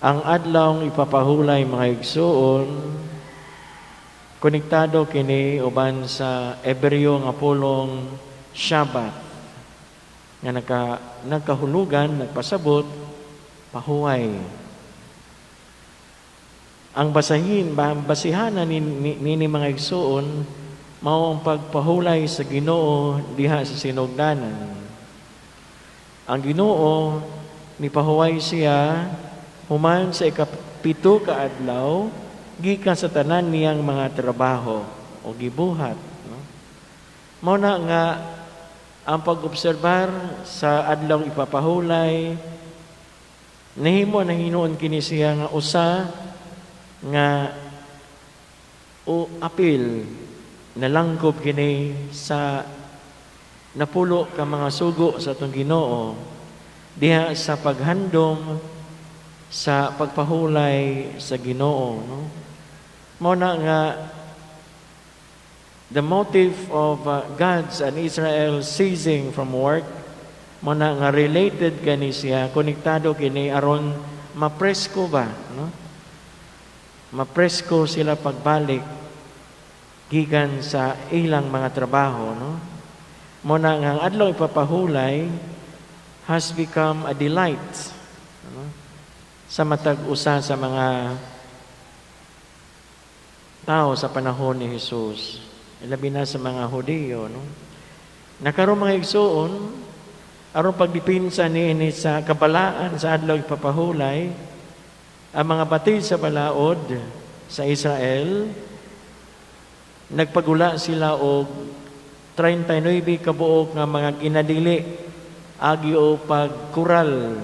Ang adlawng ipapahulay, mga igsuon, konektado kini uban sa Ebreo nga pulong Shabbat nga nagkahulugan, nagpasabot, pahuway. Ang basahin, basihanan nini, mga igsuon, mao ang pagpahulay sa Ginoo diha sa sinugdanan. Ang Ginoo nipahuway siya human sa 7 ka adlaw gikan sa tanan niyang mga trabaho o gibuhat, no? Mao na nga ang pag-obserbar sa adlaw ipapahulay, nahimo na hinuon kini siya nga usa nga o apil nalangkob kini sa 10 ka mga sugo sa atong Ginoo diha sa paghandom sa pagpahulay sa Ginoo, no? Mao na nga the motive of God's and Israel ceasing from work, mao na nga related kani siya, konektado kini aron mapresko ba, no? Mapresko sila pagbalik gikan sa ilang mga trabaho, no? Mao na nga ang adlaw ipapahulay has become a delight, no, sa matag usa sa mga tao sa panahon ni Jesus, labi na sa mga Hudiyo, no? Nakaroon, mga igsuon, aron pagdipinsa niini sa kabalaan sa adlaw ipapahulay, ang mga batid sa balaod sa Israel, nagpagula sila og 39 kabuok nga mga ginadili agi o pagkural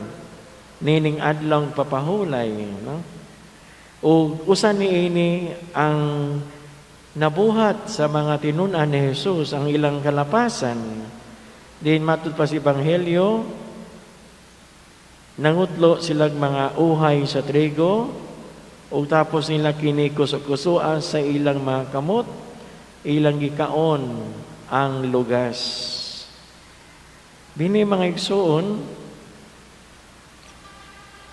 nining adlaw papahulay, no? O usa niini ang nabuhat sa mga tinun-an ni Jesus ang ilang kalapasan. Din matud pa sa Ebanghelyo, nangutlo silag mga uhay sa trigo ug tapos nila kini kuso-kusoa sa ilang mga kamot, ilang gikaon ang lugas. Dini, mga igsuon,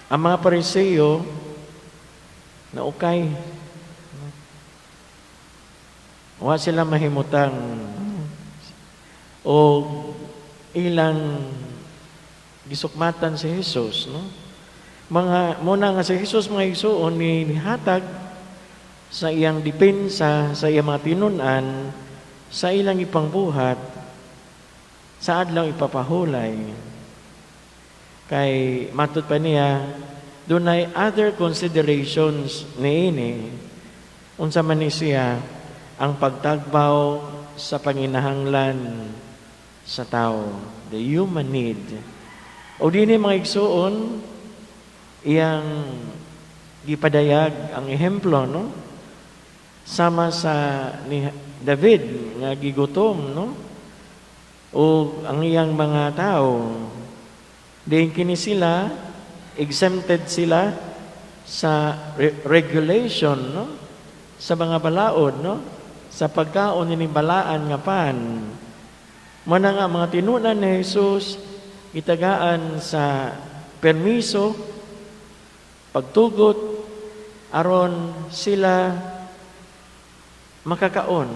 ang mga Pariseo na ukay. Wa sila mahimutang o ilang gisukmatan si Jesus, no? Mga muna nga si Jesus, mga igsuon, ni nihatag sa iyang depensa sa iyang mga tinun-an sa ilang ipangbuhat sa adlaw ipapahulay. Kay matud pa niya, dunay other considerations niini. Unsa man ni siya? Ang pagtagbaw sa panginahanglan sa tao, the human need. O dini, mga igsuon, iyang gipadayag ang ehemplo, no? Sama sa ni David nga gigutom, no? O ang iyang mga tao. Diin kini sila exempted sila sa regulation, no? Sa mga balaod, no? Sa pagkaon ini balaan nga pan. Mao na nga mga tinunan ni Jesus gitagaan sa permiso, pagtugot aron sila makakaon,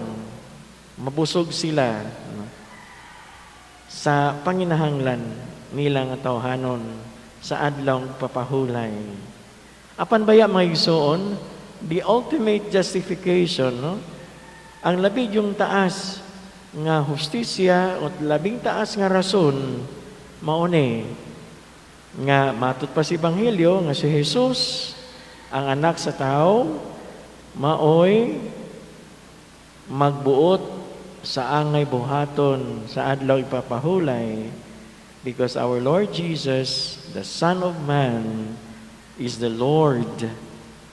mabusog sila, no, sa panginahanglan nila nga tawhanon sa adlaw papahulay. Apan baya, mga igsoon, the ultimate justification, no? Ang labi yung taas nga hustisya o labing taas nga rason, mao ni nga matud pa sa Ebanghelyo nga si Jesus, ang anak sa tao, maoy magbuot sa angay buhaton sa adlaw ipapahulay, because our Lord Jesus, the Son of Man, is the Lord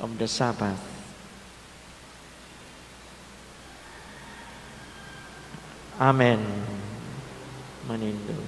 of the Sabbath. Amen. Manindog.